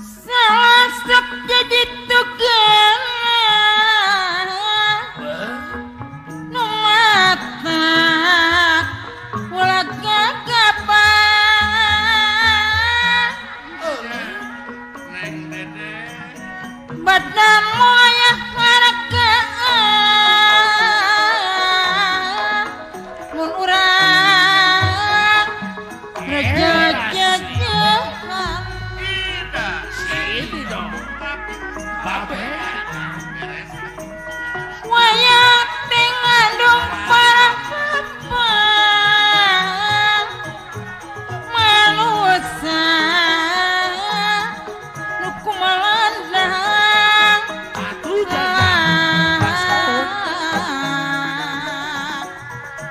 Sasep jadi tukang nu mata ulah gagapan badan moyah harakaan mun urang rejejejehan. Wayang ngandung para papan manusia nu kumalandang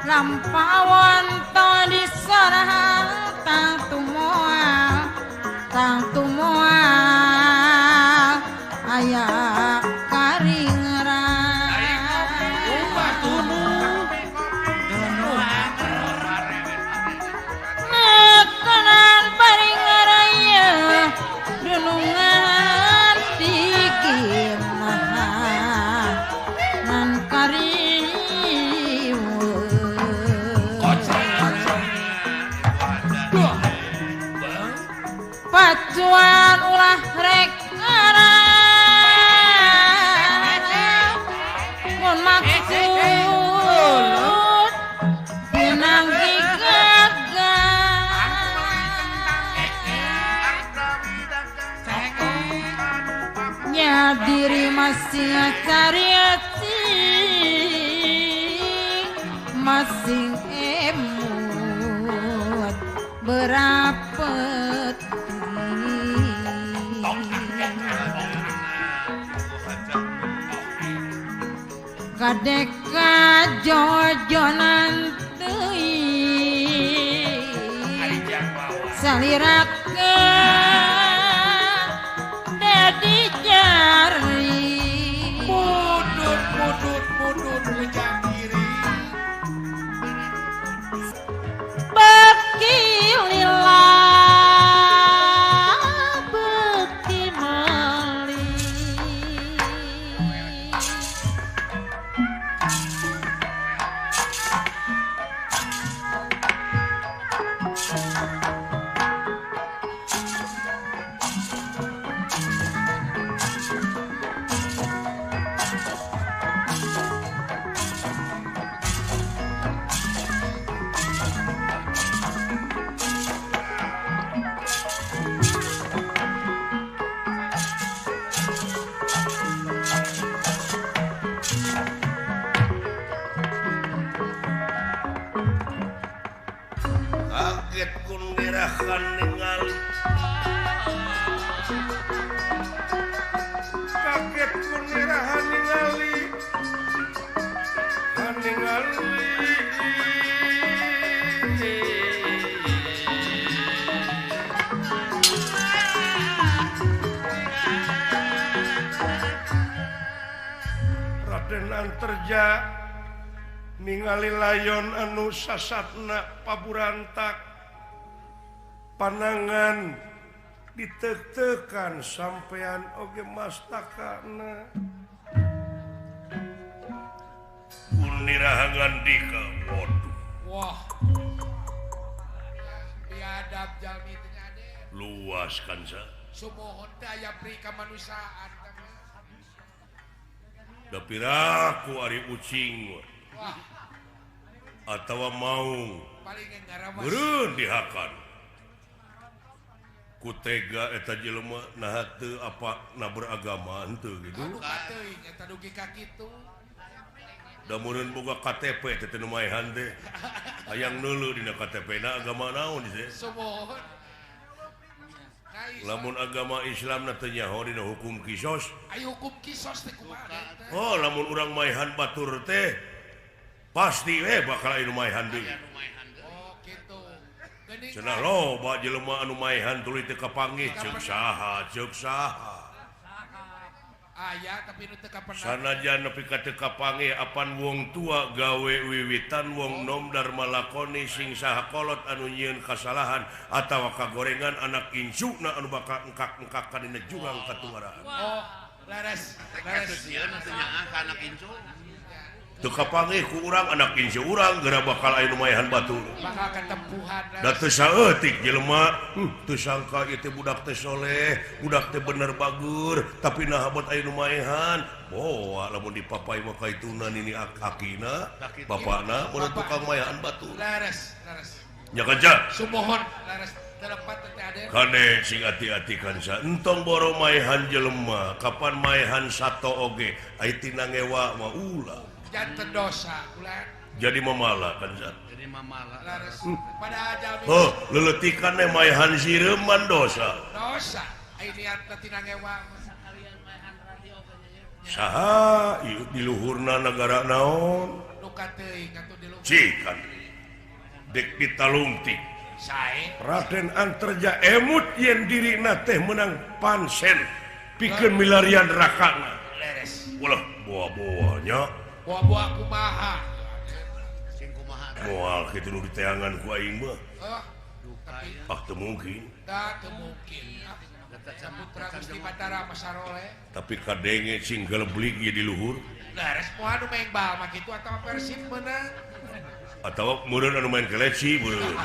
lampawan to disorahang tang tumoal tang tumoal aya karingrang nekanan paringraya dunungan tiginahan nan kariweuh pacuan ulah rek ngarang mun maksud pinanggi gagal nya diri masing cariati masing emut berapet. Kadeka jojonan teuing salirakeun dadi jari mudun mudun mudun ujang kiri beki lila beki mali. Kaget kundirahan ningali, kaget kundirahan ningali, ningali. Raden Anterja ningali layon anu sasatna paburantak panangan ditek-tekan sampean oge mastakana kunirahangan dika waduh wah biadab jalmi teh ade luas kan sa sumohon teh aya pri kamanusiaan teh da piraku ari ucing wah atawa maung meureun dihakan ku tega eta jelema naha teu apa na beragama henteu gitu teuing eta dugi ka kitu da meureun boga KTP teh teu maehan teh hayang neuleuh dina KTP na agama naon teh sumohon lamun agama Islam na teu nyaho dina hukum kisos ai hukum kisos teh kumaha oh lamun urang maehan batur teh pasti bakal anu maehan deui. Oh kitu. Cenah loba jelema anu maehan tuluy teu kapanggih ceuk saha ceuk saha. Aya tapi nu teu kapenang. Sanajan nepi ka teu kapanggih apan wong tua gawe wiwitan wong nom dharma lakoni sing saha kolot anu nyieun kasalahan atawa kagorengan anak incuna anu bakal engkak-engkakan dina jurang katungaraan. Oh, leres. Leres sieun teu nyaah ka anak incu. Teu kapanggih ku urang anak incu urang geura bakal aya nu maehan batur. Bakal katempuhan. Da teu saeutik jelema, teu sangka ieu teh budak teh soleh, budak teh bener bager, tapi naha buat aya nu maehan. Boa lamun dipapai mah kaituna nini akina, bapakna mun tukang maehan batur. Leres, leres. Nya kanca. Sumuhun, leres telepat teh Aden. Kade sing ati-ati kanca, entong boro maehan jelema, kapan maehan sato oge, aya tina ngewa mah ulah. Janten dosa ulah. Jadi mamala kanca. Jadi mamala. Leres. Pada jalmi. Oh, leletikan teh maehan sireman dosa. Dosa. Ai niat teh tina ngewa. Saha ieu di luhurna nagara naon? Luka teuing atuh di luhur. Cikan. Dek ditalungtik. Sae. Raden Antarja emut yen dirina teh menang pansen pikeun milarian rakana. Leres. Ulah boa-boanya. Boa-boa kumaha? Sing kumaha? Moal kitu nu diteangan ku aing mah. Ah teu mungkin. Da teu mungkin. Putra Gusti Batara Masarole. Tapi kadenge sing geleblig ieu di luhur. Leres moal nu main bal mah kitu atawa Persib meunang. Atawa meureun anu main keleci meureun.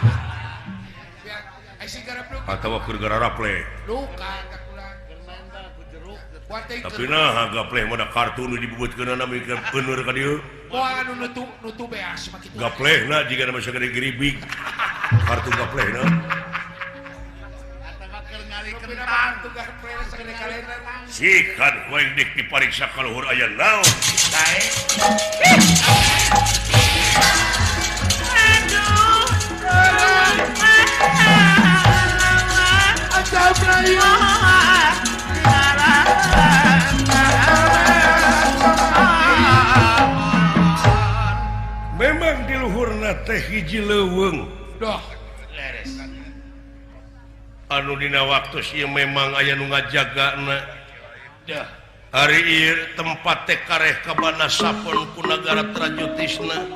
Ai sing garepluk. Atawa keur gararaple. Luka ka kula. Tapi nah gapleh mah da kartu nu dibubutkeunana mikir beuneur ka dieu. Moal anu nutu beas mah kitu. Gaplehna jiga mah sagede geribig. Kartu gaplehna. Atawa keur ngali kentang. Sikan ku aing dik dipariksa ka luhur aya naon. Sae. Aduh. Memang di luhurna teh hiji leuweung. Doh, leres. Anu dina waktu ieu memang aya nu ngajagana. Dah. Ari ieu tempat teh kareh kabana sapon ku nagara Trajutisna.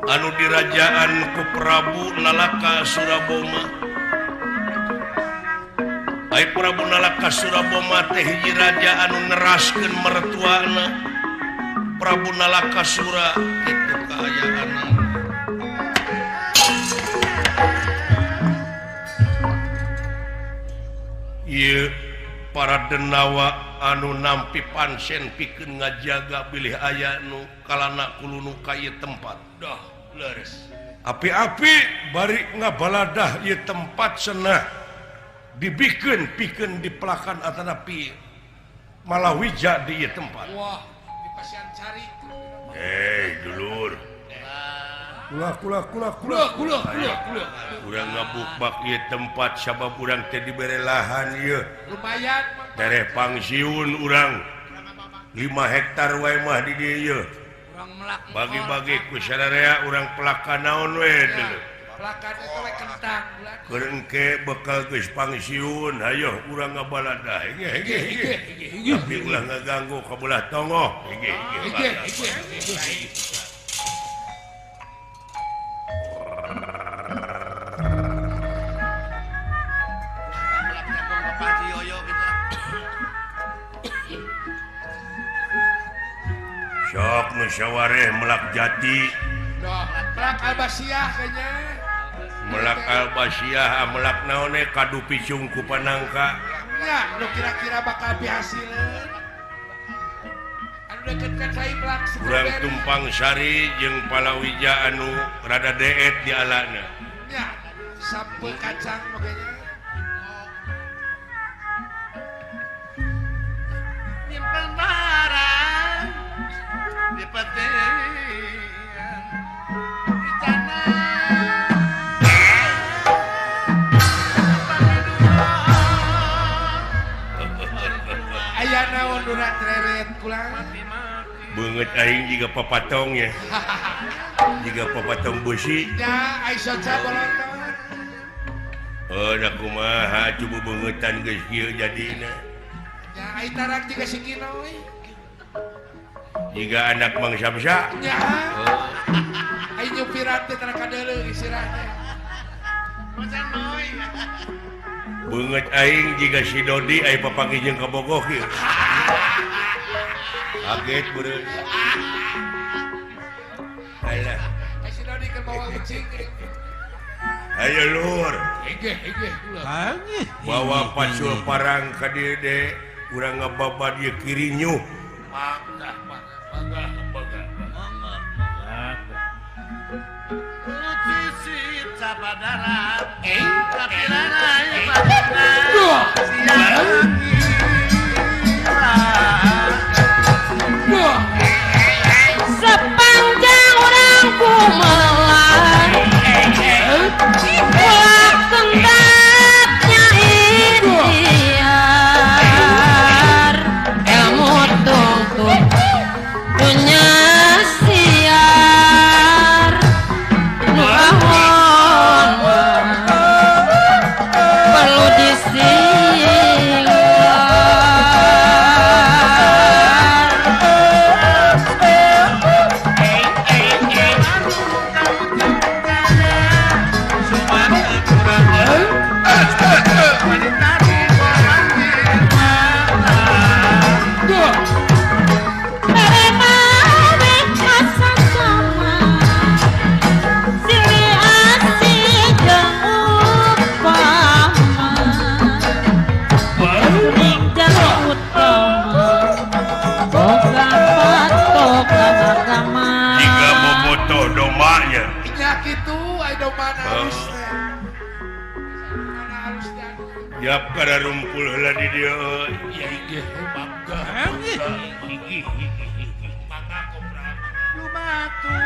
Anu dirajaan ku Prabu Nalaka Suraboma. Ai Prabu Nalaka Suraboma teh hiji raja anu neraskeun mertuana. Prabu Nalaka Sura kitu kaayaanna. Ieu para denawa anu nampi pansen pikeun ngajaga bilih aya nu kalana kulunu ka ieu tempat. Dah, leres. Api-api bari ngabaladah ieu tempat cenah dibikeun pikeun dipelakan atanapi malawija di ieu tempat. Wah, dipasian cari. Hei, dulur. Kula kula kula kula kula kula kula. Urang ngabukbak ieu tempat sabab urang teh dibere lahan ieu. Lumayan tereh pangsiun urang 5 hektar wae mah di dieu ieu. Urang melak bagi-bagi ku sararea urang pelakan naon we dulur. Pelakan eta we kentang bulan. Keur engke bekal geus pangsiun hayoh urang ngabaladah. Hege hege hege. Tapi ulah ngaganggu ka belah tongoh. Hege hege. Hege. Sok nu sawareh melak jati. Melak albasiah kayaknya. Melak albasiah, melak naon kadu picung ku panangka. Ya, nu kira-kira bakal pihasileun. Anu deket ka cai melak strawberry. Urang tumpang sari jeung palawija anu rada deet di alana. Ya, sampe kacang makanya. Nyimpen barang di petian di tanah aya naon duna treret kulang beungeut aing jiga papatong ya jiga papatong beusi ya ai soca boloton oh da kumaha cubu beungeutan geus kieu jadina ya ai Ai tarak jiga si Kinoy. Jiga anak Mang Samsa. Nya. Ai nyupiran teh tara kadeuleu isirah teh. Beungeut aing jiga si Dodi ai papanggih jeung kabogoh ieu. Kaget beureum. Alah. Ai si Dodi keur bawa ucing. Ayo lur. Hege hege ulah. Bawa pacul parang ka dieu de, urang ngababad ieu kirinyuh. Mangga mangga mangga mangga. Sepanjang orang kumelar ulah kendatnya ikhtiar ilmu tungtung dunya siar nu ahon perlu disinggar. Jika bobotoh domanya nya kitu ai domba halus teh. Mana halus teh. Yap kada rumpul heula di dieu euy. Ya inggih mangga. Mangga kopra. Lumatur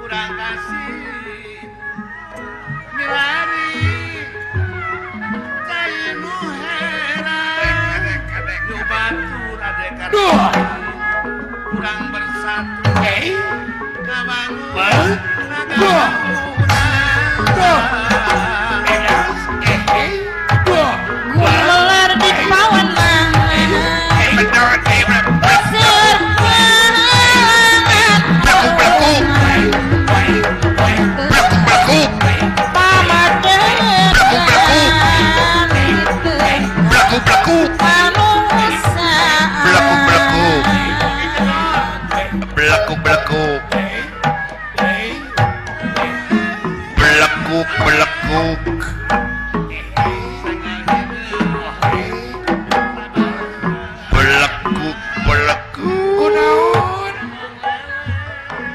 urang kasih milari cai nu heran lumatur adekar urang bersatu kabangun Gumelar di pawenang Kunaon?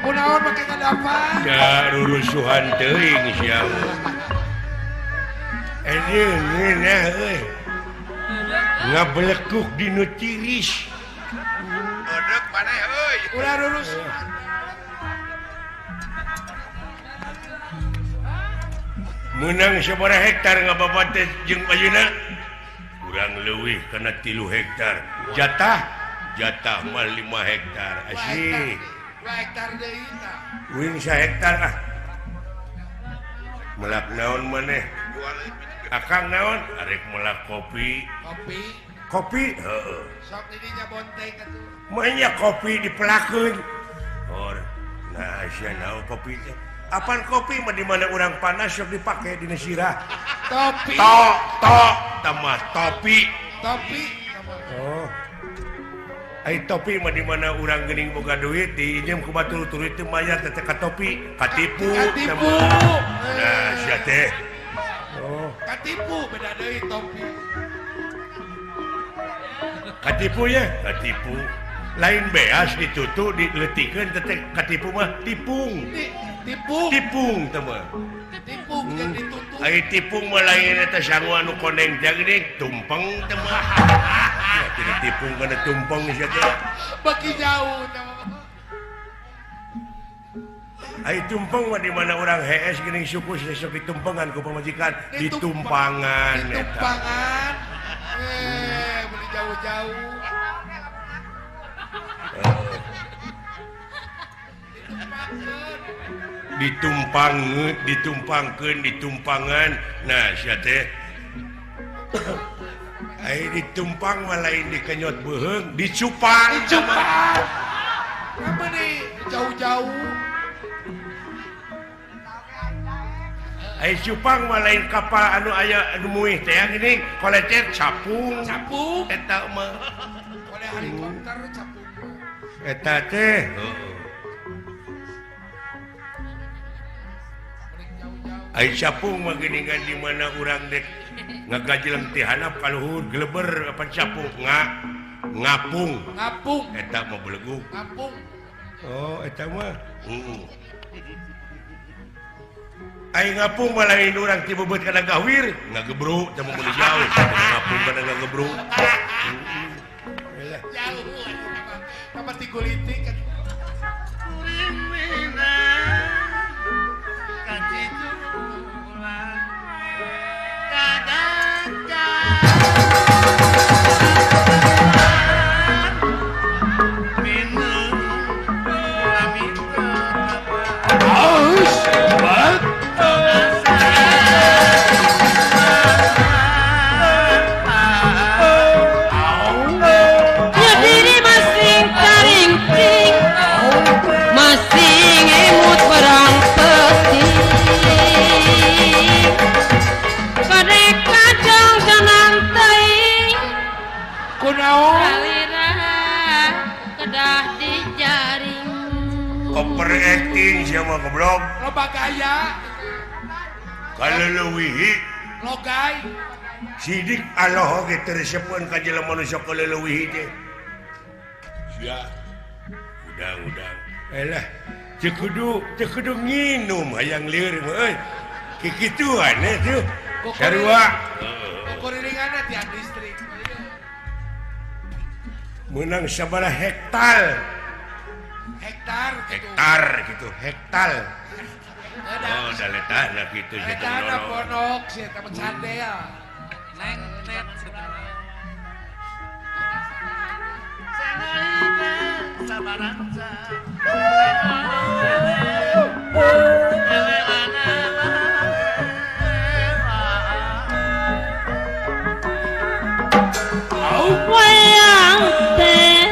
Kunaon make kadapan? Da rurusuhan teuing sia. Ngeunah euy. Ngablekuk dinu tiris. Odek maneh euy. Ulah rurusuhan. Menang sabaraha hektar ngababat teh jeung ayeuna? Kurang leuwih kana 3 hektar. Jatah jatah mah 5 hektar. Asih. 2 hektar deui tah. Uing 1 hektar ah. Melak naon maneh? Akang naon? Arek melak kopi. Kopi. Kopi? Heeh. Sok didinya bonteng atuh. Mah kopi dipelakeun. Or, nah sia naon kopi teh? Apaan kopi mah di mana urang panas sok dipake dina sirah. Topi. To, to, tambah topi. Topi. Oh. Ai topi mah di mana urang geuning boga duit diinjem ku batur tuluy teu mayar teh ka topi, katipu. Katipu. Nah, sia teh. Oh. Katipu beda deui topi. Katipu ya, katipu. Lain beas ditutu dileutikeun teh katipu mah tipung. Tipung. Tipung teh mah. Tipung jeung ditutu. Ai tipung mah lain eta sangu anu koneng teh geuning tumpeng teh mah. Ya tidak tipung kana tumpeng sia teh. Baki jauh teh mah. Ai tumpeng mah di mana urang hees geuning suku sok ditumpengan ku pamajikan, ditumpangan eta. Ditumpangan. Beli jauh-jauh. Ditumpang, ditumpangkeun, ditumpangan. Nah, sia teh. Ai ditumpang mah lain dikenyot beuheung, dicupang. Dicupang. Apa nih jauh-jauh. Ai cupang mah lain kapal anu aya anu muih teh gini, kolecer capung. Capung eta mah. Oleh helikopter capung. Eta teh. Heeh. Ai capung mah geuningan di mana urang dek ngagajeleng ti handap ka luhur geleber apa capung ngapung. Ngapung. Eta mah belegug. Ngapung. Oh, eta mah. Heeh. Ai ngapung mah lain urang ti bebeut kana gawir, ngagebruk teh mun jauh, ngapung kana ngagebruk. Jauh. Apa ti gulitik kan. Overacting siapa goblok. Loba gaya. Kaleleuwihi. Logai. Sidik Allah oge teu resepeun ka jelema nu sok kaleleuwihi teh. Sia. Udang-udang. Elah, teu kudu nginum hayang lieur mah euy. Kikituan tuh. Sarua. Kokoriringanna tiang listrik. Menang sabaraha hektar. Hektar gitu. Hektar gitu, hektar. Oh, daletahna kitu sia teh. Eta ponok sia teh candel. Neng net wayang teh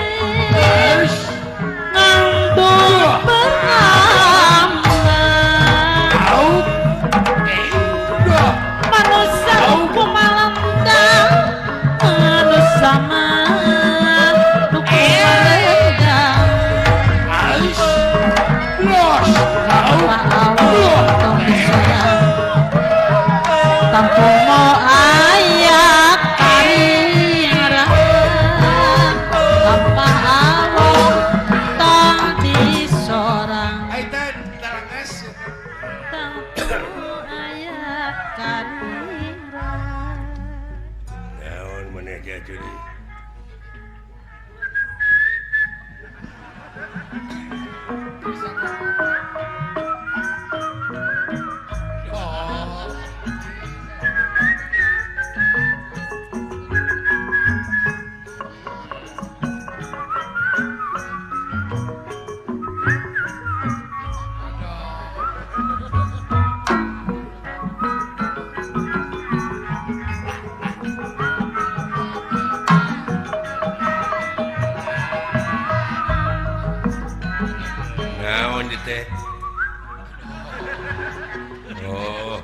Oh,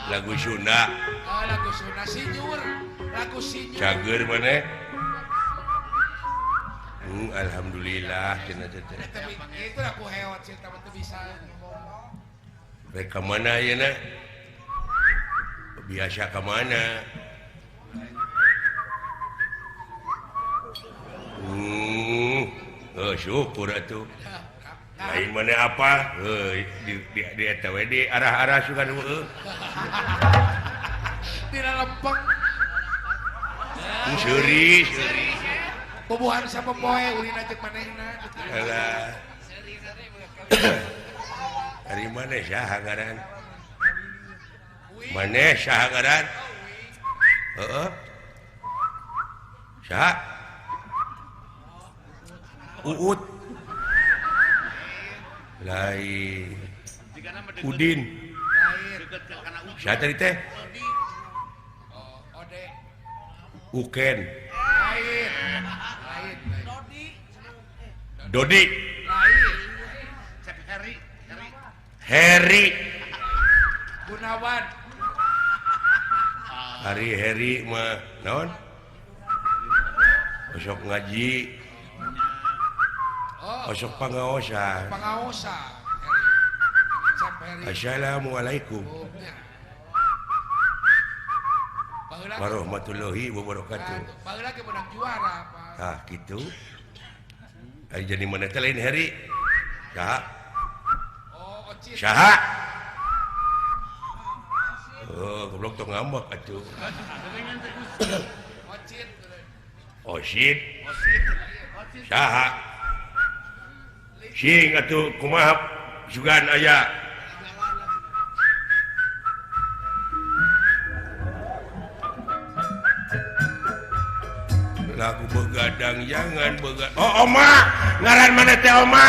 lagu Sunda. Oh, lagu Sunda sinyur, lagu sinyur. Cager maneh? Alhamdulillah cenah teh. Itu aku hewat sih teu bisa ngomong. Rek ka mana ayeuna? Biasa ka mana? Oh, syukur atuh. Lain mana apa? Di eta we di arah-arah sugan heueuh. Dina lempeng. Seuri, seuri. Bubuhan sapopoe ulina jeung manehna. Alah. Ari maneh saha ngaran? Maneh saha ngaran? Heeh. Saha? Uut. Lain. Udin. Saha tadi teh? Uken. Dodi. Heri. Gunawan. Hari Heri mah naon? Osok ngaji. Osok pangaosan. Pangaosan. Assalamualaikum warahmatullahi wabarakatuh. Baheula ge menang juara, Pak. Tah kitu. Ari jadi mana teh lain Heri? Saha? Oh, Ocit. Saha? Oh, goblok tong ngambek atuh. Ocit. Ocit. Saha? Sing atuh kumaha sugan aya. Lagu begadang jangan begadang. Oh, Oma, ngaran mana teh Oma?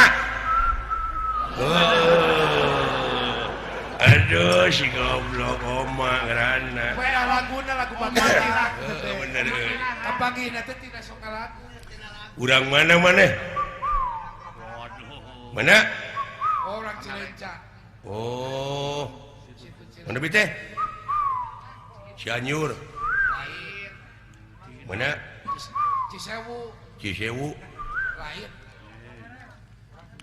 Oh. Aduh, si goblok Oma ngaranna. We laguna lagu baganti lagu. Heeh, bener. Kapanggihna teh tina sok lagu. Urang mana maneh? Mana? Oh, urang Cileunca. Oh. Mana bi teh? Cianjur. Mana? Cisewu. Cisewu. Lain.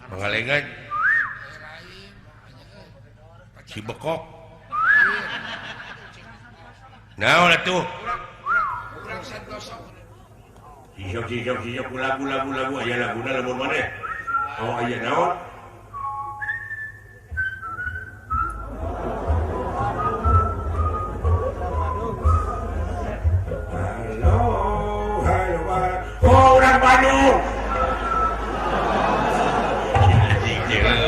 Pangalengan. Cibekok. Naon atuh? Urang Santoso. Cisok cisok cisok lagu lagu lagu aya laguna lamun maneh. Oh aya naon? Oh, orang Bandung.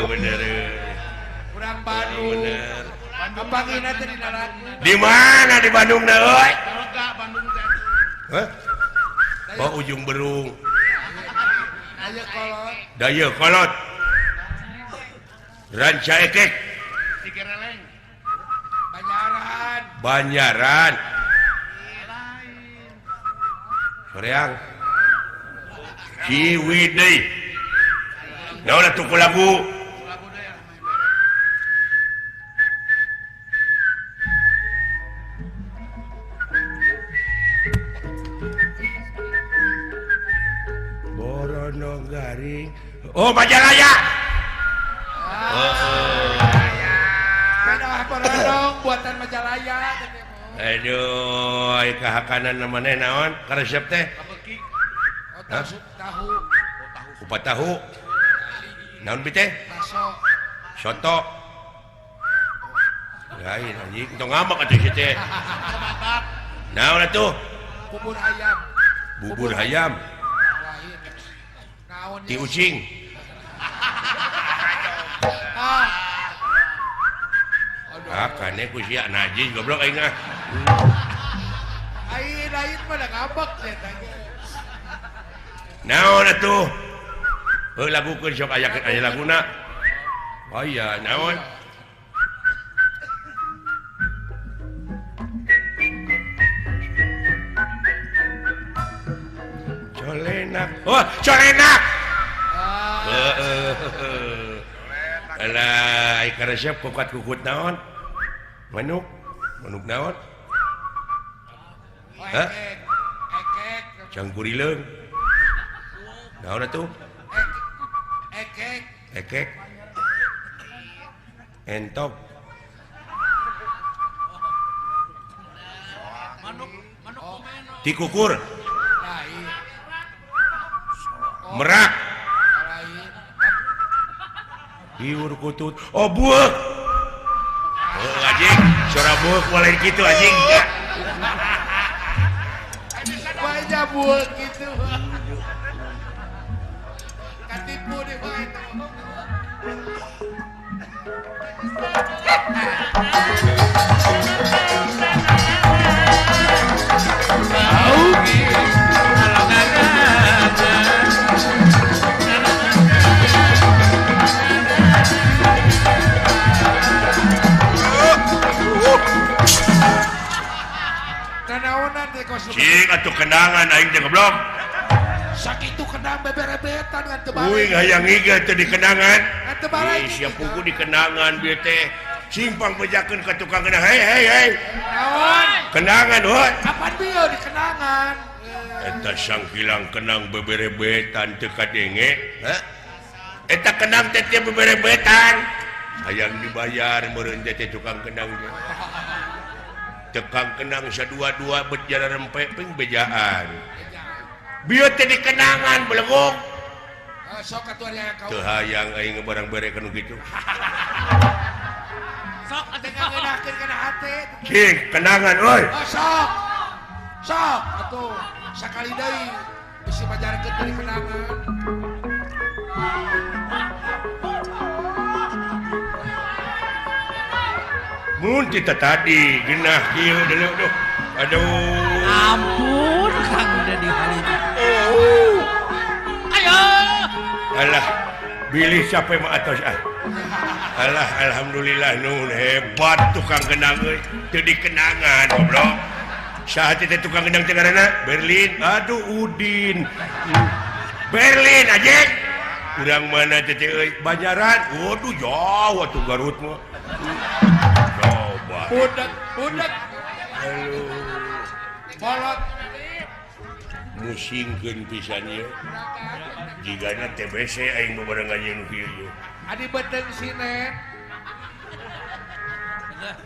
Bener. Orang Bandung. Bener. Kapanggihna teh dina lagu. Di mana di Bandung na euy? Hah? Oh, Ujung Berung. Dayeuh Kolot. Dayeuh Kolot. Ranca Ekek. Cigereleng. Banyaran. Banyaran. Soreang. Ciwidey. Naon atuh ku lagu? Borono garing. Oh, Majalaya. Beda Borono buatan Majalaya. Aduh, ai kahakanan maneh naon? Karesep teh? Hah? Tahu. Kupat tahu. Naon bi teh? Baso. Soto. Lain anjing, tong ngambek atuh si teh. Naon atuh? Bubur ayam. Bubur ayam. Lain. Naon? Ti ucing. Ah, kane ku sia najis goblok aing ah. Aing lain mah da ngambek teh. Naon atuh? Heuh lagukeun sok aya aya laguna. Oh iya, naon? Colenak. Oh, colenak. Heeh. Alah, ai karesep kukat kukut naon? Manuk. Manuk naon? Hah? Ekek. Cangkurileung. Naon atuh? Ekek. Ekek. Entok. Manuk, manuk kumeno. Tikukur. Merak. Hiur kutut. Oh, buek. Oh, anjing, suara buek mulai gitu anjing. Banyak buek gitu. Katipu deh Pak itu. Nanaonan teh kos. Cing atuh kenangan aing teh goblok. Sakitu kenang beberebetan ngan teu balik. Uing hayang iga teh di kenangan. Ngan teu balik. Sia pugu di kenangan bieu teh. Cing pangbejakeun ka tukang kenang. Hei hei hei. Naon? Kenangan heuh. Kapan bieu di kenangan? Eta sangkilang kenang beberebetan teu kadenge. Hah? Eta kenang teh teu beberebetan. Hayang dibayar meureun teh tukang kenang teh. Tukang kenang sadua-dua bet jara rempe ping bejaan. Bieu teh dikenangan belegong. Sok atuh aya kau. Teu hayang aing barang bere kanu kitu. Sok atuh ngeunakeun kana hate. Cing, kenangan euy. Oh, sok. Sok atuh sakali deui bisi majarkeun dari kenangan. Mun kita tadi genah kieu deuleu duh. Aduh. Ampun Kang Dedi Halid. Oh. Ayo. Alah, bilih sampai mah atos ah. Alah, alhamdulillah nun hebat tukang kenang euy. Teu dikenangan goblok. Saha teh tukang kendang teh ngaranna? Berlin. Aduh Udin. Berlin anjing. Urang mana teh euy? Banjaran. Waduh jauh atuh Garut mah. Coba. Budak, budak. Aduh. Bolot. Musingkeun pisan ieu. Jigana TBC aing bebarengan jeung nu kieu ieu. Adi beuteung sinen.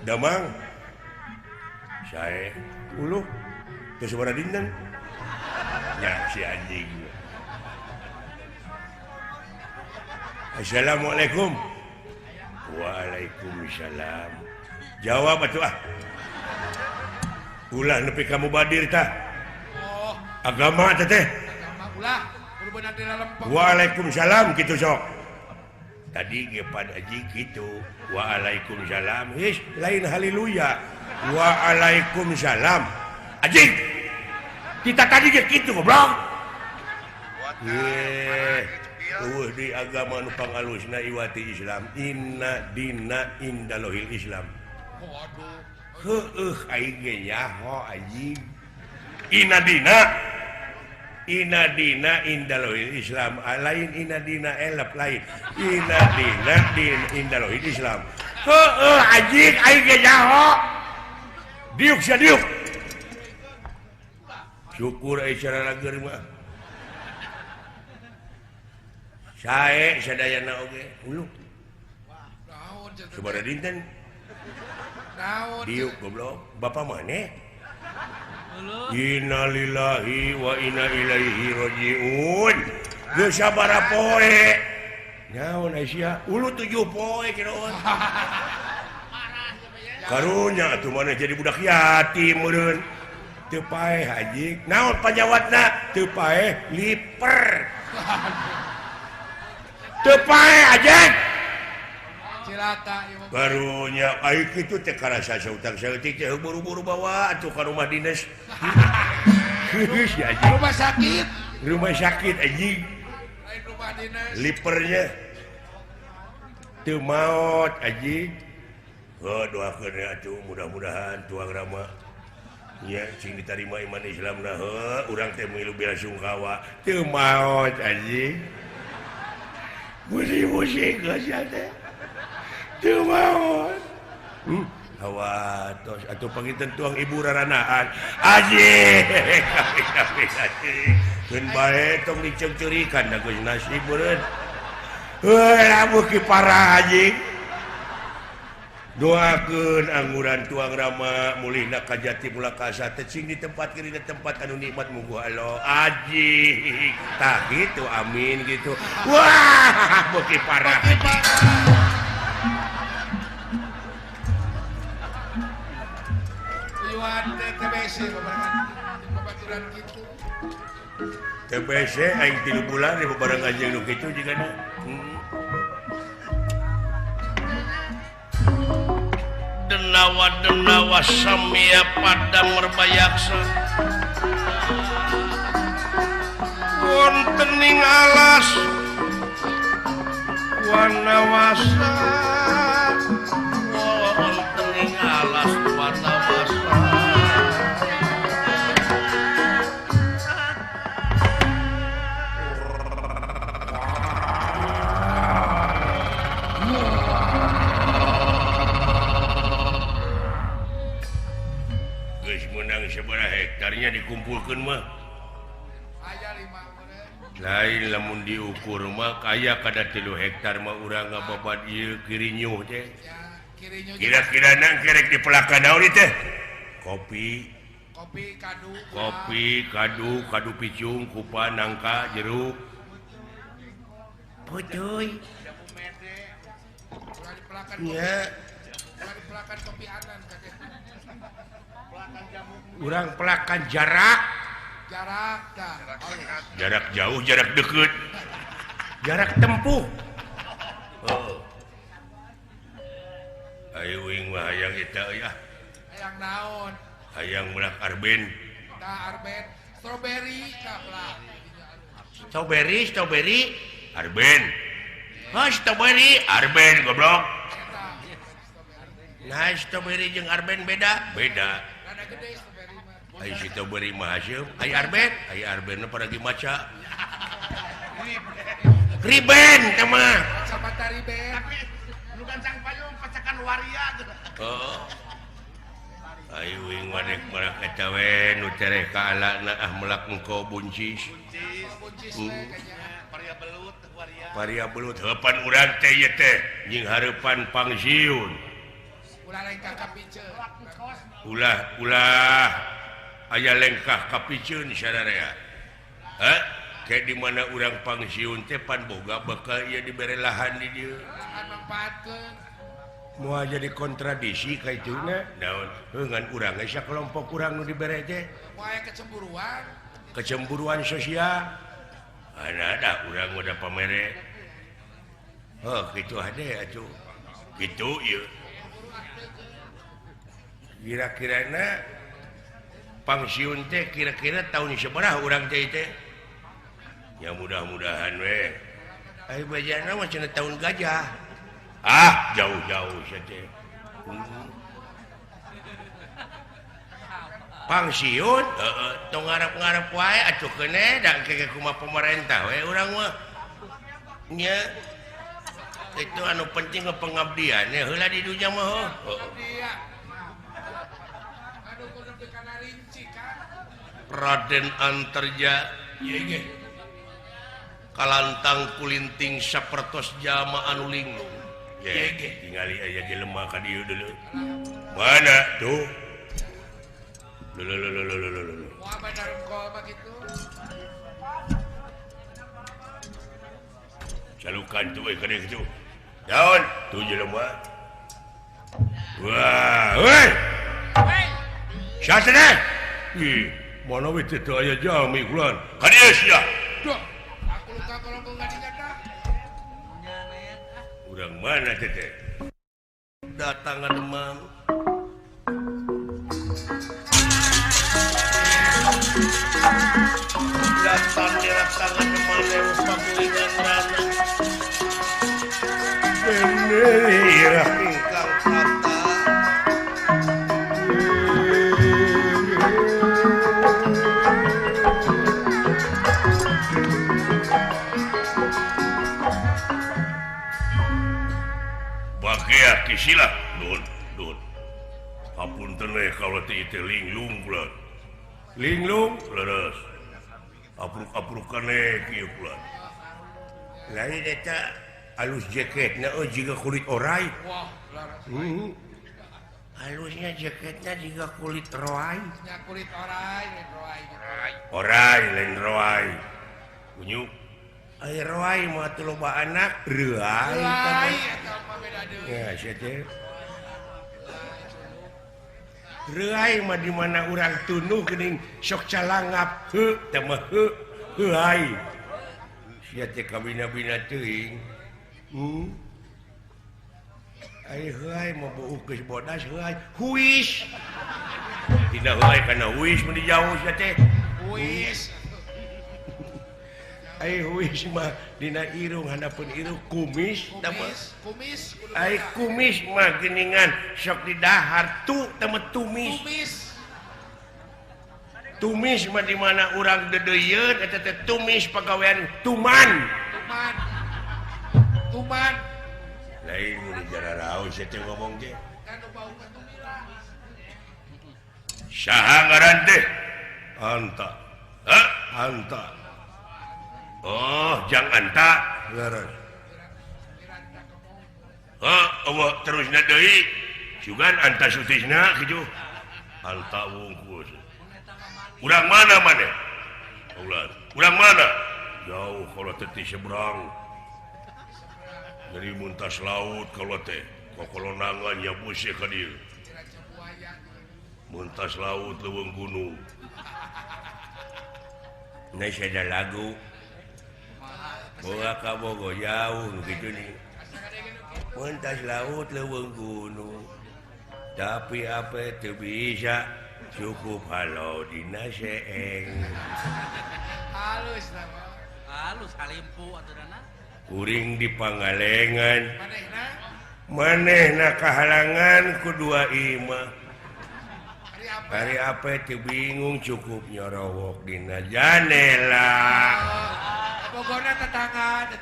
Damang. Sae uluh teu sabaraha dinten. Nya si anjing. Assalamualaikum. Waalaikumsalam. Jawab atuh ah. Ulah nepi ka mubadir tah. Oh. Agama teh teh. Agama ulah kudu beunang di lalempeng. Waalaikumsalam kitu sok. Tadi ge pad aji kitu. Waalaikumsalam. His lain haleluya. Waalaikumsalam. Anjing. Kita tadi ge kitu goblok. Ye. Eueuh di agama nu pangalusna iwati Islam. Inna dina indalohil Islam. Waduh. Heueuh aing ge nyaho anjing. Inna dina Inna dina indalohil Islam. Lain inna dina elep lain. Inna dina din indalohil Islam. Heueuh anjing aing ge nyaho. Diuk sia diuk. Syukur euy cara lager mah. Sae sadayana oge uluh. Naon Sabaraha dinten? Naon? Diuk goblok. Bapak maneh? Innalillahi wa inna ilaihi rajiun. Geus sabaraha poe? Naon Aisyah? Ulu 7 poe kiraon. Karunya atuh maneh jadi budak yatim meureun. Teu paeh haji. Naon panyawatna? Teu paeh liper. Teu paeh anjing. Cilaka ieu. Karunya ai kitu teh karasa sautang saeutik teh buru-buru bawa atuh ka rumah dinas. Si anjing. Rumah sakit. Rumah sakit anjing. Lain rumah dinas. Lipernya teu maot anjing. Heuh doakeun atuh mudah-mudahan tuang rama nya cing ditarima iman Islamna heuh urang teh milu bela sungkawa teu maot anjing. Musing-musing geus teh. Teu maot. Hawa tos atuh panginten tuang ibu raranaan. Anjing. Keun bae tong diceungceurikan da geus nasib meureun. Heuh lamun ki parah anjing. Doakeun angguran tuang rama mulihna ka jati mula ka asa teh cing ditempatkeun dina tempat anu nikmat mugu Allah. Anjing. Tah kitu amin gitu. Wah, beuki parah. Iwan teh TBC babarengan babaturan kitu. TBC aing 3 bulan babareng anjing nu kitu jigana. Denawa denawa samia padang merbayaksa wonten ing alas wanawasa wonten ing alas wanawasa Menang sabaraha hektarnya dikumpulkeun mah. Lain lamun diukur mah kaya kada 3 hektar mah urang ngababad ieu kirinyuh teh. Kira-kira nang kerek dipelakan naon teh? Kopi. Kopi kadu. Kopi kadu, kadu picung, kupa, nangka, jeruk. Putuy. Nya. Pelakan kopi anan kakek. Urang pelakan jarak. Jarak dah. Jarak jauh, jarak deket. Jarak tempuh. Oh. Ayo uing mah hayang eta euy ah. Hayang naon? Hayang melak arben. Tah arben, strawberry tah pelak. Strawberry, strawberry, arben. Hah, strawberry, arben goblok. Nah, strawberry jeung arben beda? Beda. Rada gede strawberry mah. Ai strawberry mah haseum, ai arben, ai arben mah paragi maca. Riben teh mah. Kacamata riben. Tapi nu gancang payung pacakan waria. Heeh. Ai uing mah rek melak eta we nu tereh ka alana ah melak engko buncis. Buncis we kayaknya. Paria belut waria. Paria belut heupan urang teh ieu teh jeung hareupan pangsiun. Ulah lengkah kapiceun. Ulah ulah aya lengkah kapiceun sararea. Hah? Kayak di mana urang pangsiun teh pan boga bakal ieu dibere lahan di dieu. Lahan mangpaatkeun. Moal jadi kontradisi ka ituna. Naon? Heuh ngan urang ge sakelompok urang nu dibere teh. Moal aya kecemburuan. Kecemburuan sosial. Ada ada urang udah pamere. Heuh kitu hade atuh. Kitu ieu. Kira-kirana pangsiun teh kira-kira tahun sabaraha urang teh teh? Ya mudah-mudahan we. Ai bajana mah cenah tahun gajah. Ah, jauh-jauh sia teh. Pangsiun heeh tong ngarep-ngarep wae atuh keuneh da engke kumaha pemerintah we urang mah. Nya itu anu penting ke pengabdian ya heula di dunya mah heuh. Raden Antarja kalantang kulinting sapertos jalma anu linglung. Tingali aya jelema ka dieu deuleu. Mana tuh? Lho lho lho lho lho lho. Moal badar kol mah kitu. Calukan tuh we ka dieu kitu. Daun tuh jelema. Wah, heuy. Siapa teh? Ih, mana we teh teu aya jami kulan. Ka dieu sia. Duh, aku luka kalau enggak dinyata. Urang mana teh teh? Datang demam. Datang diratangan demam dewa pagulingan rana. Bener ingkang tata. Bagia kisila nun nun. Hapunten we kaula teh teh linglung kula. Linglung leres. Apruk-aprukan we kieu kula. Lain eta alus jaketna euy jiga kulit orai. Wah, leres. Halusnya jaketnya jiga kulit roai. Nya kulit orai, lain roai. Orai lain roai. Kunyuk. Ai roai mah teu loba anak, reuai. Reuai eta mah beda deui. Ya sia teh. Reuai mah di mana urang tunuh geuning sok calangap heuh teh mah heuh heuai. Sia teh kabina-bina teuing. Ai heuai mah beuh geus bodas heuai huis. Tina heuai kana huis mun dijauh sia teh. Huis. Ai huis mah dina irung handapeun irung kumis tah mah. Kumis. Ai kumis mah geuningan sok didahar tu teh mah tumis. Tumis. Tumis mah di mana urang dedeuyeun eta teh tumis pagawean tuman. Tuman. Tuman. Lain mun dijararaos teh ngomong teh. Kan bau ketumira. Saha ngaran teh? Anta. Hah? Anta. Oh, jang Anta. Leres. Hah, eueuh terusna deui. Sugan Anta Sutisna kitu. Anta wungkul. Urang mana maneh? Ulah. Urang mana? Jauh kalau teh ti seberang. Dari muntas laut kalau teh kokolonangan ya busih ka dieu. Muntas laut leuweung gunung. Nah, ada lagu. Boga ka Bogo jauh gitu nih. Muntas laut leuweung gunung. Tapi apa teu bisa cukup halo dina seeng. Halus lah. Halus kalimpu aturanna. Kuring di Pangalengan. Manehna kahalangan ku dua imah. Hari apa teu bingung cukup nyorowok dina janela. Bogorna tetangga teh.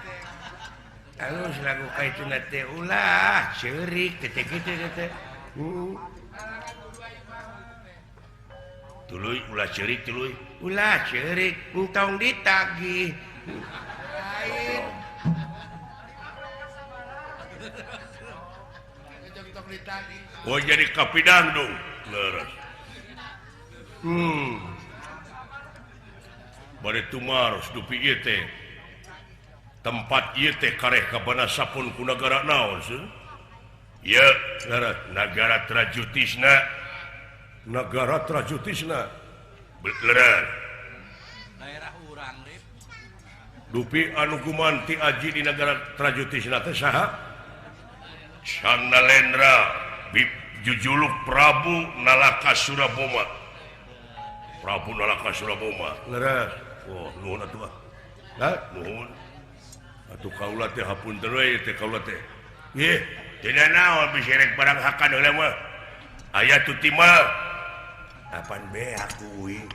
Halus lagu ka itu teh ulah ceurik teh kitu teh. Tuluy ulah ceurik tuluy. Ulah ceurik entong ditagih. Lain. Oh jadi kapidang dong. Leres. Bade tumaros dupi ieu teh. Tempat ieu teh kareh kabana sapun ku nagara naon seuh? Ieu leres nagara Trajutisna. Nagara Trajutisna. Leres. Daerah urang rip. Dupi anu gumanti aji di nagara Trajutisna teh saha? Sang Nalendra jujuluk Prabu Nalaka Suraboma. Prabu Nalaka Suraboma. Leres. Oh, nuhun atuh ah. Hah? Nuhun. Atuh kaula teh hapunten we teh kaula teh. Nggih, teu naon bisi rek barang hakan heula mah. Aya tuti mah. Apan beak kuing.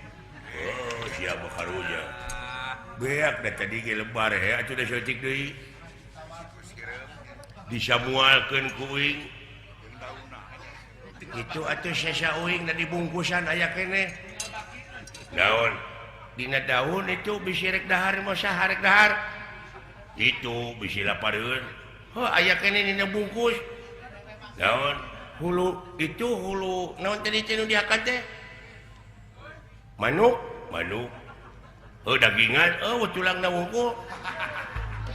Oh, sia mah karunya. Beak da tadi ge lebar he atuh da saeutik deui. Disamualkeun ku uing. Kitu atuh sesa uing da dibungkusan aya keneh. Daun dina daun itu bisi rek dahar mah saha rek dahar. Itu bisi lapareun. Heuh aya keneh dina bungkus. Daun hulu itu hulu naon tadi teh nu dihakan teh? Manuk, manuk. Heuh dagingan, eueuh tulangna wungkul.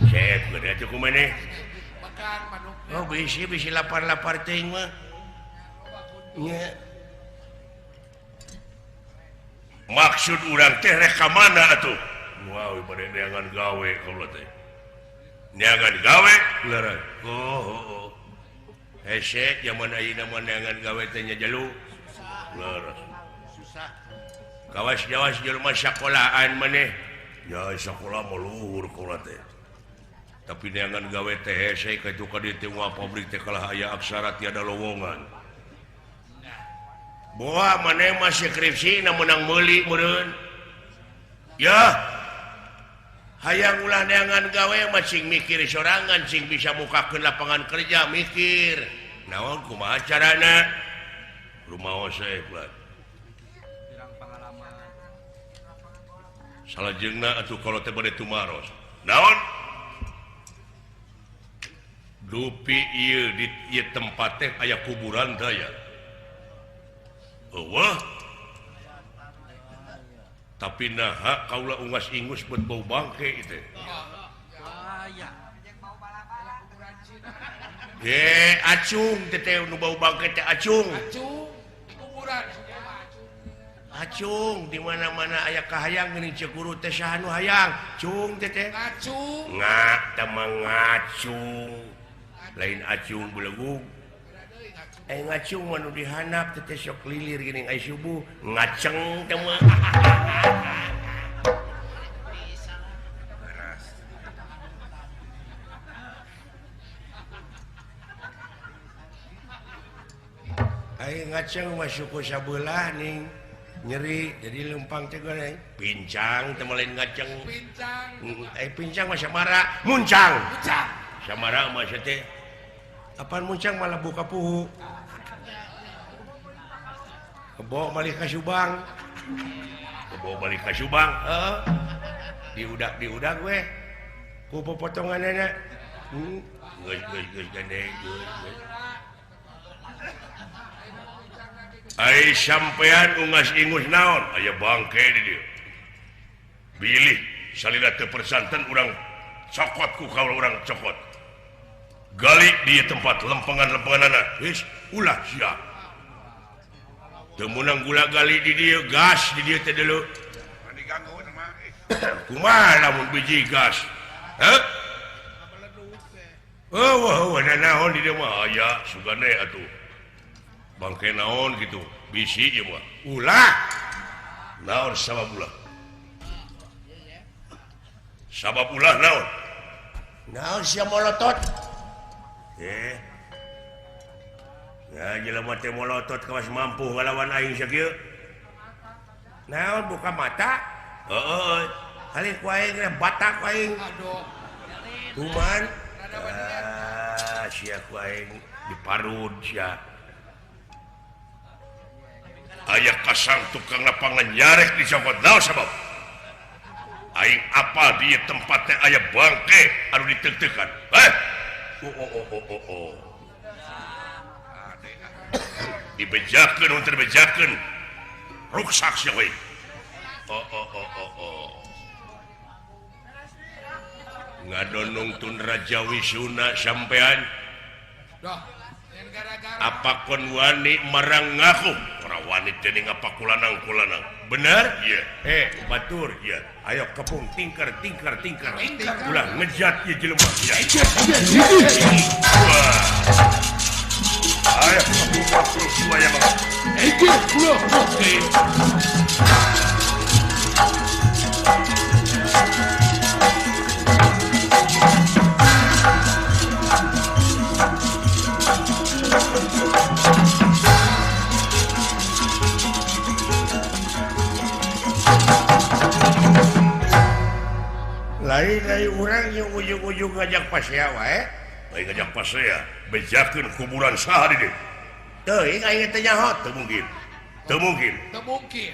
Set gede atuh kumaneh. Oh bisi bisi lapar-lapar teuing mah. Nya. Maksud urang teh rek ka mana atuh? Wow, bade neangan gawe kaula teh. Neangan gawe? Leres. Oh, oh. Hese jaman ayeuna mah neangan gawe teh nya jalu. Leres. Susah. Kawas-jawas jelema sakolaan maneh. Ya sakola mah luhur kaula teh. Tapi neangan gawe teh hese ka itu ka dieu teh moal pabrik teh kalah aya aksara tiada lowongan. Boa maneh mah skripsi na meunang meuli meureun. Ya. Hayang ulah neangan gawe mah sing mikir sorangan sing bisa mukakeun lapangan kerja mikir. Naon kumaha carana? Rumaos we buat. Pirang pangalaman. Salajengna atuh kalau teh bade tumaros. Naon? Dupi ieu di ieu tempat teh aya kuburan daya. Eueuh. Tapi naha kaula ungas ingus buat bau bangke itu. Ye, acung teh teh nu bau bangke teh acung. Acung kuburan. Acung di mana-mana aya kahayang geuning ceuk guru teh saha nu hayang. Cung teh teh. Ngacung. Nga teh mah ngacung. Lain acung belegug. Ngacung mah nu dihandap teh teh sok lilir geuning ai subuh ngaceng teh mah. Ai ngaceng mah suku sabelah ning nyeri jadi lempang teh goreng pincang teh mah lain ngaceng. Pincang. Ai pincang mah samara muncang. Muncang. Samara mah teh apaan muncang malah buka puhu. Kebo balik ka Subang. Kebo balik ka Subang, heeh. Diudak-diudak weh. Ku popotonganana. Geus geus geus gande geus geus. Ai sampean ungas ingus naon? Aya bangke di dieu. Bilih salila teu persanten urang cokot ku kaula urang cokot. Gali di tempat lempengan-lempenganana. Geus ulah sia. Teu meunang gula gali di dieu, gas di dieu teh deuleu. Kumaha lamun biji gas? Heuh? Oh, wah, naon di dieu mah aya sugane atuh. Bangke naon gitu, bisi ieu mah. Ulah. Naon sabab ulah? Sabab ulah naon? Naon sia molotot? Ya jelema teh molotot kawas mampu ngalawan aing sakieu. Naon buka mata? Heeh. Kali ku aing batak aing. Aduh. Kuman. Ah, sia ku aing diparud sia. Aya kasang tukang lapangan nyarek dicokot naon sabab? Aing apal di tempat teh aya bangke anu diteuk-teukan. Eh. Oh oh oh oh oh. Dibejakeun mun teu dibejakeun. Ruksak sia we. Oh oh oh oh oh. Ngadonong tun Raja Wisuna sampean. Apa kon wani marang ngaku? Ora wani dening apa kulanang-kulanang. Bener? Iya. Batur ya. Ayo kepung tingker tingker tingker. Ulah ngejat ieu jelema. Ya. Wah. Ayo kepung waktu suaya banget. Oke. Lain dari orang yang ujung-ujung ngajak pasea wae. Lain ngajak pasea, bejakeun kuburan saha di dieu. Teuing aing teh nyaho, teu mungkin. Teu mungkin. Teu mungkin.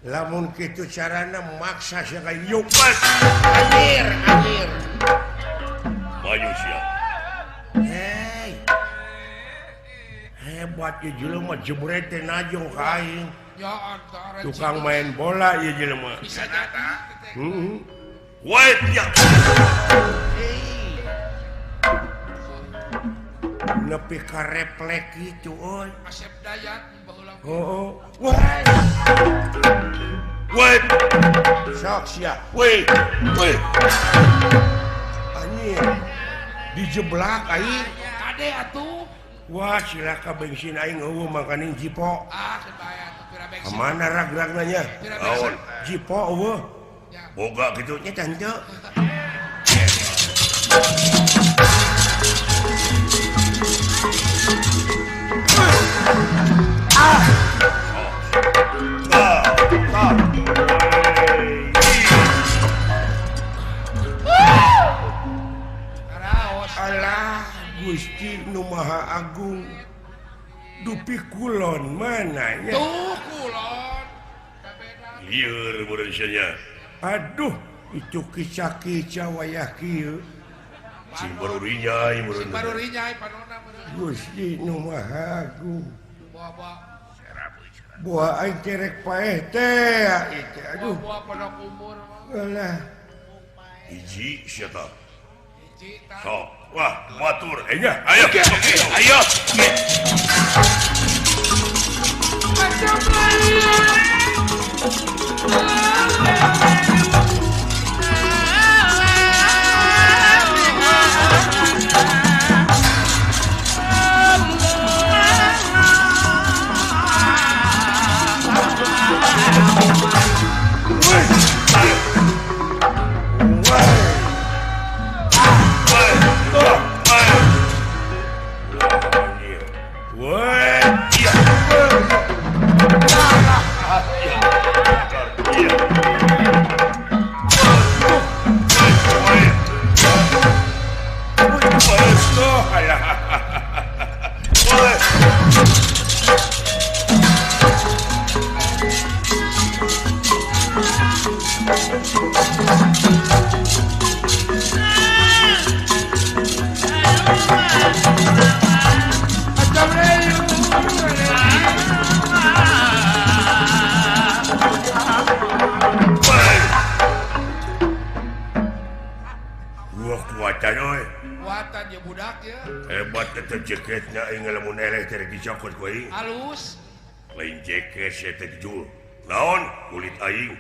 Lamun kitu carana maksa sia ka yupat. Anjir, anjir. Maju sia. Hei. Hebat ieu jelema jebret teh najong ka aing. Ya, antara tukang main bola ieu jelema. Bisa jadi. Heeh. Wait ya. Nepi ka reflek kitu euy. Asep Dayat baheula. Heeh. Wah. Wait. Sok sia. Wait. Wait. Anjir. Dijeblak aing. Kade atuh. Wah, silaka bensin aing eueuh makanin jipo. Ah, sebaya atuh pira bensin. Kamana rag-ragna nya? Naon? Jipo eueuh. Boga kitu nya teh henteu. Ah. Ah. Ah. Alah, Gusti Nu Maha Agung. Dupi kulon mana nya? Tuh kulon. Lieur meureun nya. Aduh, itu kica-kica wayah kieu. Sing baru rinyai meureun. Sing baru rinyai panona meureun. Gusti Nu Maha Agung. Buah-buah. Buah aing cerek paeh teh itu. Aduh. Buah pondok umur. Alah. Hiji sia tah. Sok. Wah, batur. Ayo, ayo. Ayo. Woi. Kehebatan ya budak ya. Hebat eta jaketna aing lamun eleh teh dicokot ku aing. Halus. Lain jaket sia teh jul. Naon kulit aing.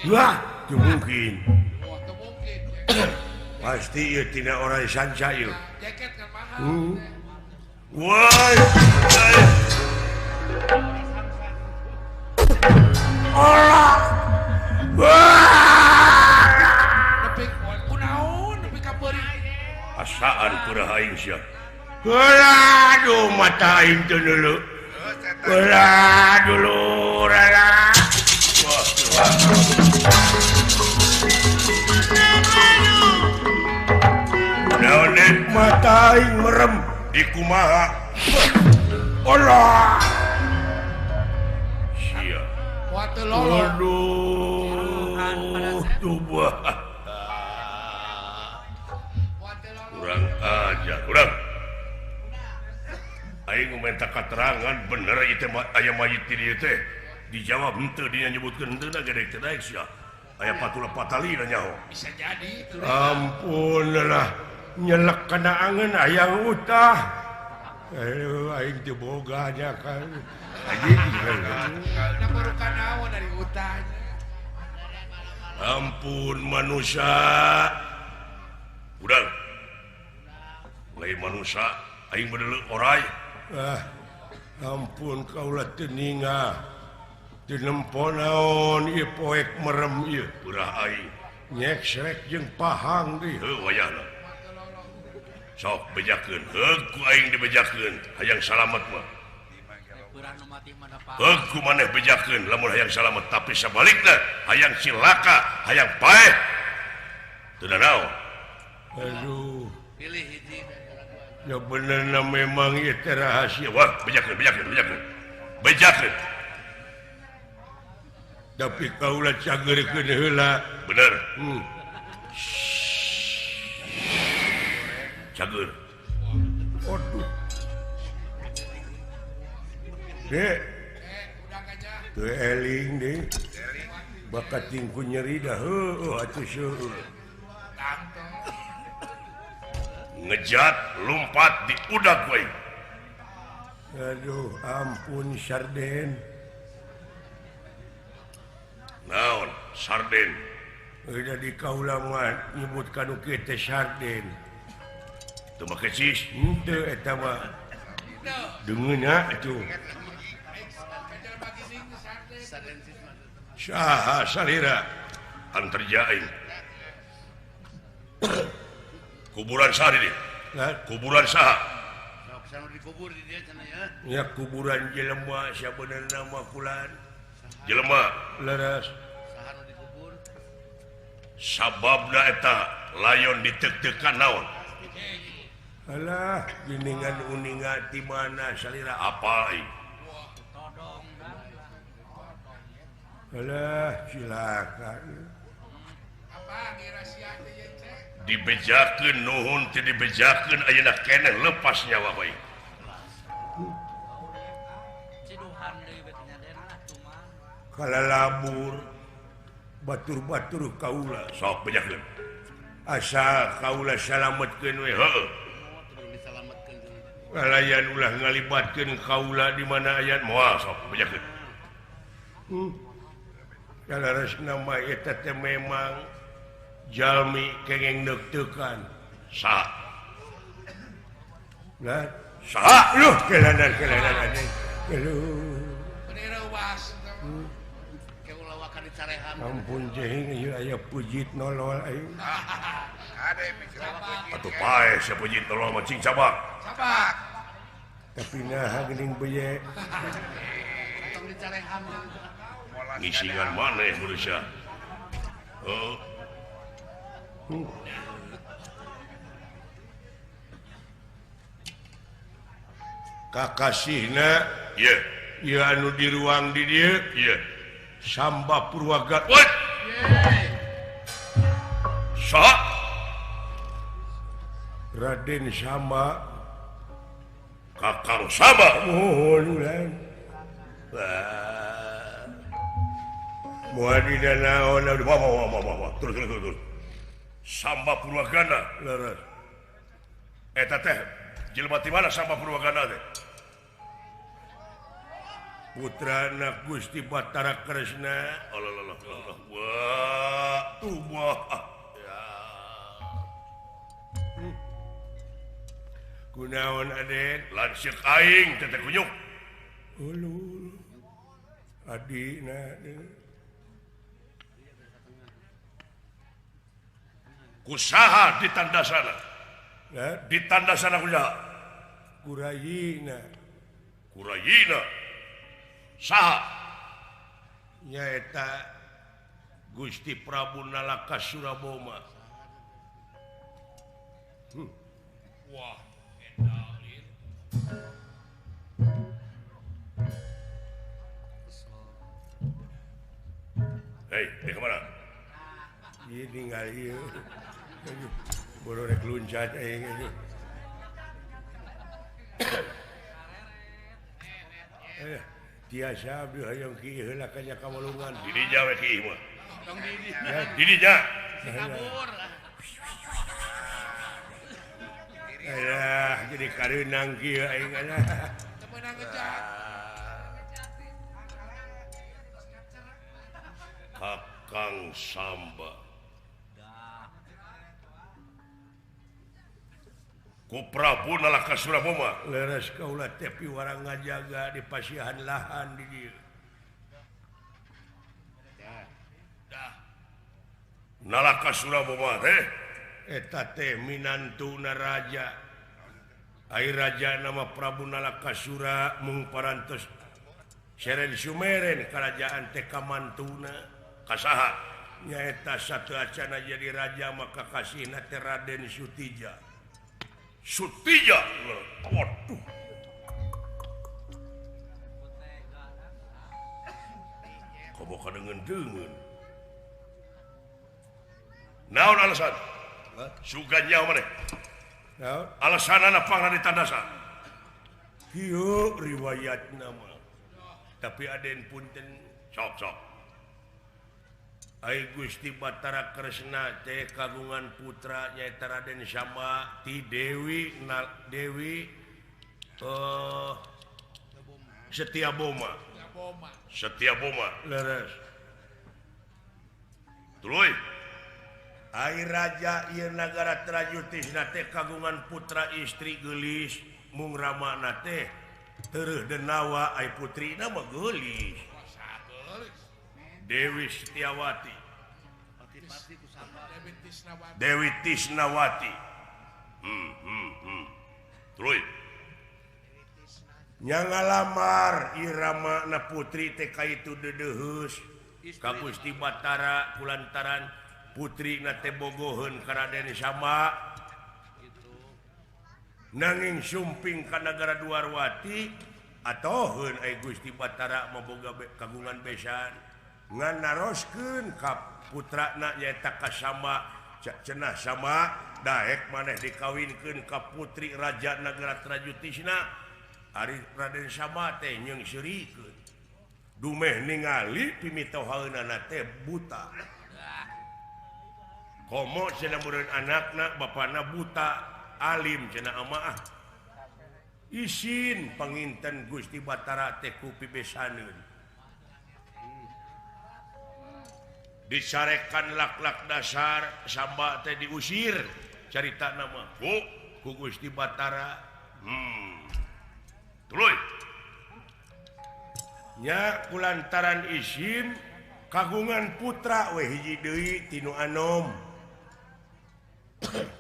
Wah, teu mungkin. Wah, teu mungkin. Pasti ieu tina orang sanca ieu. Jaket kan mahal. Wah. Allah. Wah. Nepi kunaon nepi ka peuri. Asaan purah aing sia. Aduh mata aing teu neuleuh. Ulah dulu rara. Wah, wah. Naon mata aing merem di kumaha. Allah. Sia. Waduh, tubuh. Kurang aja, kurang. Aing minta keterangan bener ieu teh aya mayit di dieu teh. Dijawab henteu dia nyebutkeun henteu na gede teh daek sia. Aya patula patalina nyaho. Bisa jadi. Ampun lah, nyelek kana angeun hayang utah. Aduh, aing teu boga nya kan. Anjing. Da baru kanaon dari utahnya. Ampun manusia. Udah. Lain manusia, aing bedeuleuh oray. Ah, ampun kaula teu ninga. Teu nempo naon ieu poek merem ieu purah aing. Nyeksrek jeung pahang deui. Heuh wayahna. Sok bejakeun, heug ku aing dibejakeun, hayang salamet mah. Heug ku maneh bejakeun lamun hayang salamet, tapi sabalikna hayang cilaka, hayang paeh. Teu nanaon. Aduh, pilih hiji. Ya benerna memang ieu teh rahasia. Wah, bejakeun, bejakeun, bejakeun. Bejakeun. Tapi kaula cageurkeun heula. Bener. Cager. Aduh. Dek. Teu eling deui. Bakat tingku nyeri dah heueuh atuh seueur. Ngejat lompat di udak we. Aduh, ampun sarden. Naon sarden? Udah di kaula mah nyebut kanu kieu teh sarden. Teu make cis, henteu eta mah. Deungeunna atuh. Saha salira anterja aing. Kuburan saha di dieu? Kuburan saha? Sok dikubur di dieu cenah ya. Ya kuburan jelema sabenerna mah kulan. Jelema leres. Saha nu dikubur? Sababna eta layon ditek-tekan naon? Alah, geningan uninga di mana salira apal aing. Alah, cilaka. Apa rahasia teh ye cek? Dibejakeun nuhun teu dibejakeun ayeuna keneh lepas nyawa bae. Kalalabur batur-batur kaula sok bejakeun. Asa kaula salametkeun we heueuh. Lalayan ulah ngalibatkeun kaula di mana ayat moal sok bejakeun. Kalaresna mah eta teh memang jalmi kengeng neuk-teukan. Saha? Lah, saha? Luh, kelanan anjing. Aduh. Bener was. Ke ulah wakan dicareham. Ampun jehing ieu aya pujit nolol aing. Ade mikir. Atuh paeh sia pujit nolol mah cing cabak. Cabak. Tapi naha geuning beye. Tong dicareham. Ngisingan maneh manusia. Heuh. Kakasihna ieu ieu anu di ruang di dieu ieu Samba Purwaga. Woi. Saha? Raden Samba. Kakang Samba. Mohon ulah. Moal dina naon wah wah wah wah. Terus terus terus. Samba Purwagana leres. Eta teh jelema ti mana Samba Purwaganda teh? Putrana Gusti Batara Kresna. Allah Allah. Wah, tuh ya. Kunaon Aden? Lanceuk aing teh kunyuk. Ulul. Adina kusaha ditandasana. Ditandasana kusaha? Kurayina. Kurayina. Saha? Nyaeta Gusti Prabu Nalaka Suraboma. Wah, endalin. Hei, di kemana? Ieu ninggal ieu. Boro rek luncat aing. Tiasa abdi hayang ki heula ka nya kawalungan. Di dinya we ki mah. Tong di dinya. Di dinya. Kabur. Alah, jadi kareunang kieu aing alah. Teu meunang ngejat. Kakang Samba. Ku Prabu Nalaka Suraboma. Leres kaula teh piwarang ngajaga di pasihan lahan di dieu. Nalaka Suraboma teh eta teh minantuna raja. Ai raja nama Prabu Nalaka Sura mung parantos seren sumeren karajaan teh kamantuna. Kasaha? Nyaeta sateuacana jadi raja maka kasihna teh Raden Sutija. Sutija. Waduh. Komo kadengeun-deungeun. Naon alasan? Sugan nyaho maneh. Naon? Alasanana pangna ditandasan. Kieu riwayatna mah. Tapi Aden punten sok-sok. Ai Gusti Batara Kresna teh kagungan putra nyaeta Raden Samba ti Dewi Dewi Setiaboma. Setiaboma. Leres. Tuluy. Ai raja ieu nagara Trajutisna teh kagungan putra istri geulis mung ramana teh tereuh denawa ai putrina mah geulis. Dewi Setiawati. Dewi Tisnawati. Tuluy. Nya ngalamar Irama na putri teh ka itu deudeuheus ka Gusti Batara kulantaran putrina teh bogoheun ka Raden Samba. Nanging sumping ka nagara Dwarwati atoheun ai Gusti Batara maboga kagungan besan. Ngan naroskeun ka putrana nyaeta ka Samba cenah Samba daek maneh dikawinkeun ka putri raja nagara Trajutisna. Ari Raden Samba teh nyeungseurikeun dumeh ningali pimitohaeunana teh buta. Komo cenah meureun anakna bapana buta alim cenah amaah. Isin panginten Gusti Batara teh ku pibesaneun. Dicarekan lak-lak dasar Samba teh diusir carita nama ku Gusti Batara. Tuluy. Nya kulantaran isin kagungan putra we hiji deui ti nu anom.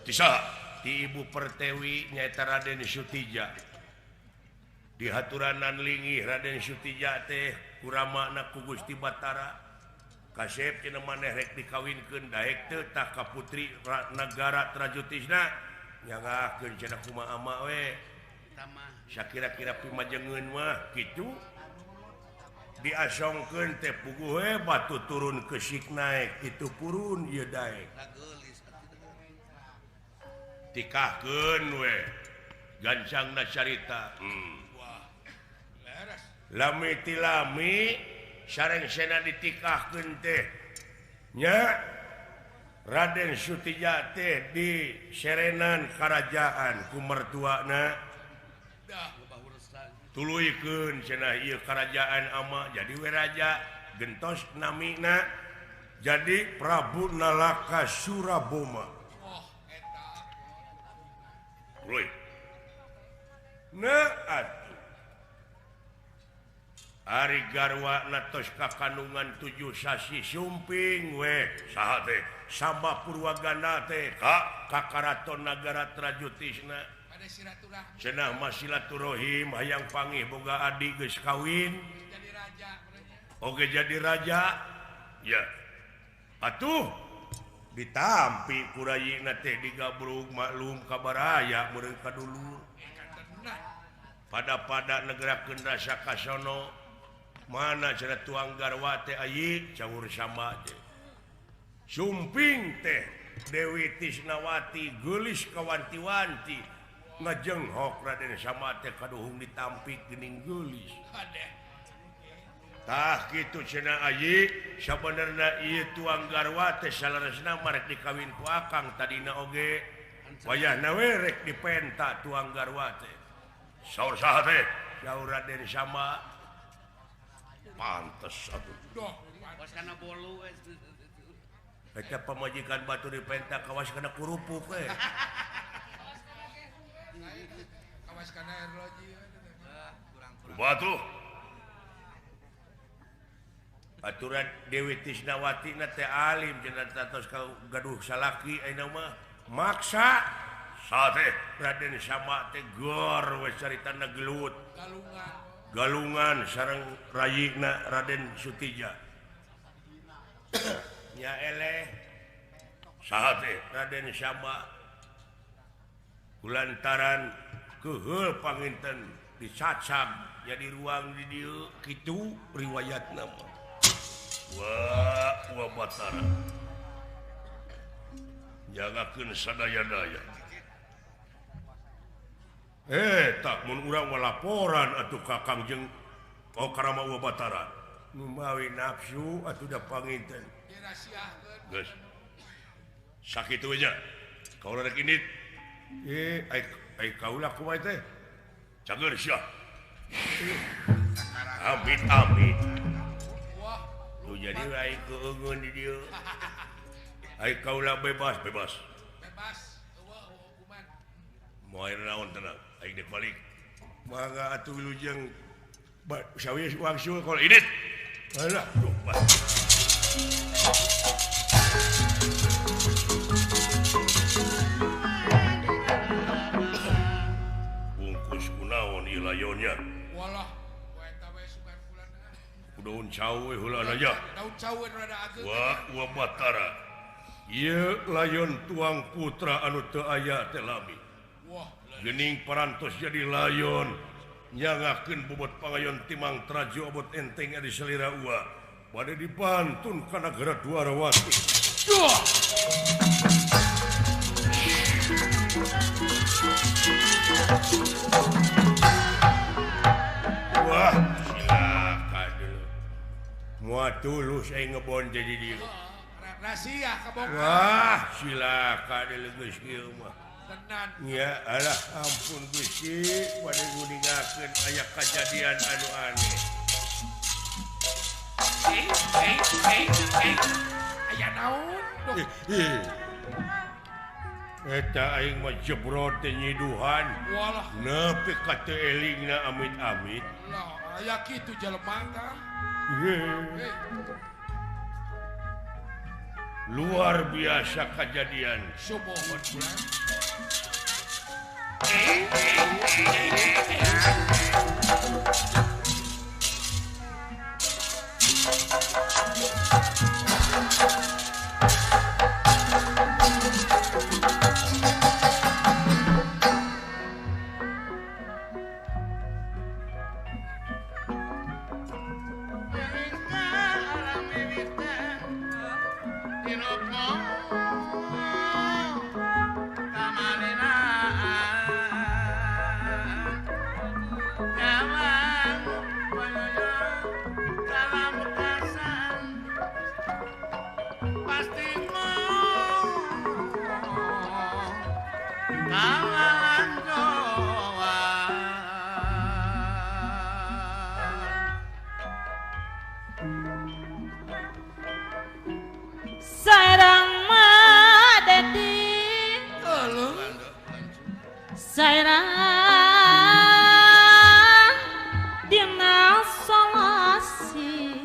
Ti saha? Ti Ibu Pertewi nyaeta Raden Sutija. Dihaturanan linggih Raden Sutija teh kuramana ku Gusti Batara. Kasep cenah maneh rek dikawinkeun daek teu tah ka putri nagara Trajutisna nyanggakeun cenah kumaha ama we. Sakira-kira pimajengeun mah kitu. Diasongkeun teh puguh we batu turun kesik naek itu purun ieu daek. Tikahkeun we gancangna carita. Lami tilami sareng sena ditikahkeun teh nya Raden Sutija teh di Serenan Karajaan ku mertuana tuluykeun cenah ieu karajaan ama jadi we raja gentos namina jadi Prabu Nalaka Suraboma. Oh eta. Tuluy. Nah atuh Ari garwa tos kakandungan 7 sasi sumping we saha teh Samba Purwagana teh ka Karaton Nagara Trajutisna pada silaturahmi cenah mah silaturahim hayang pangih boga adi geus kawin jadi raja. Oge jadi raja ya atuh ditampi ku rayina teh digabrug maklum kabaraya meureun ka dulur pada-pada negerakeun rasa kasono mana cenah tuang garwa teh ayi caur sama teh sumping teh Dewi Tisnawati geulis kawanti-wanti ngajenghok Raden Sama teh kaduhung ditampik geuning geulis tah kitu cenah ayi sabenerna ieu tuang garwa teh saleresna marek dikawin ku akang tadina oge wayahna we rek dipenta tuang garwa teh saur saha teh saur Raden Sama pantes atuh kawas kana bolu eta pamajikan batu dipenta kawas kana kurupuk we kawas kana erloji batu aturan Dewi Tisnawati na teh alim cenah tos gaduh salaki ayeuna mah maksa saha teh Raden Sama teh gor we caritana gelut galungan sareng rayina Raden Sutija nya eleh saha teh Raden Sama kulantaran keuheul panginten dicacag jadi ruang di dieu kitu riwayatna mah wah wa Batara jagakeun sadaya-daya tak mun urang mah laporan atuh ka Kangjeng oh Karama Wa Batara numawi nafsu atuh da panginten geus sakitu we nya kaula rek indit ai kaula kumaha teh cager sia amit amit tuh jadi ai keungeun di dieu ai kaula bebas bebas bebas eueuh hukuman moal naon tenang aing dek balik mangga atuh wilujeng sawieu wangsul kalau indit alah duh bah bungkus kunaon ieu layonnya walah eta we sugan bulan daun cau we heula aja daun cau we rada ageung wah wa Batara ieu layon tuang putra anu teu aya teh lami wah geuning parantos jadi layon nyangakeun bobot pangayon timang traju obot enteng ari salira ua bade dipantun ka nagara Dwarawati. Duh. Wah cilaka deuleu moal tulus aing ngebon jadi dieu rahasia kabongkar. Wah cilaka deuleu geus kieu mah. Ya alah ampun Gusti bade nguningakeun aya kajadian anu aneh. Aya naon? Eta aing mah jebrot teh nyiduhan. Walah nepi ka teu elingna amit-amit. Lah aya kitu jelema tah. Luar biasa kejadian. Sumohon bulan. Nyawang Sarang madadi sarang dina solasi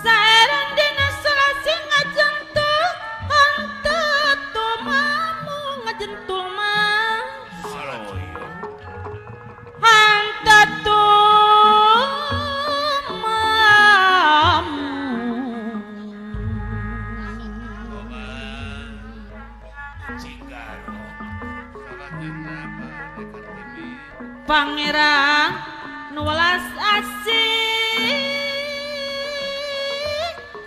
sarang dina solasi ngajentul henteu tumamu ngajentul mah henteu Pangeran nuwelas asih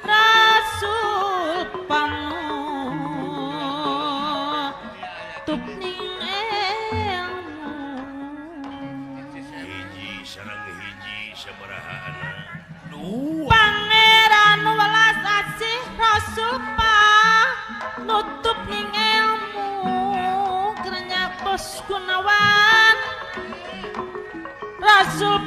Rasul panutup ning ilmu hiji sareng hiji sabaraha anak dua Pangeran nuwelas asih Rasul panutup ning ilmu kernya bos Gunawan Rasul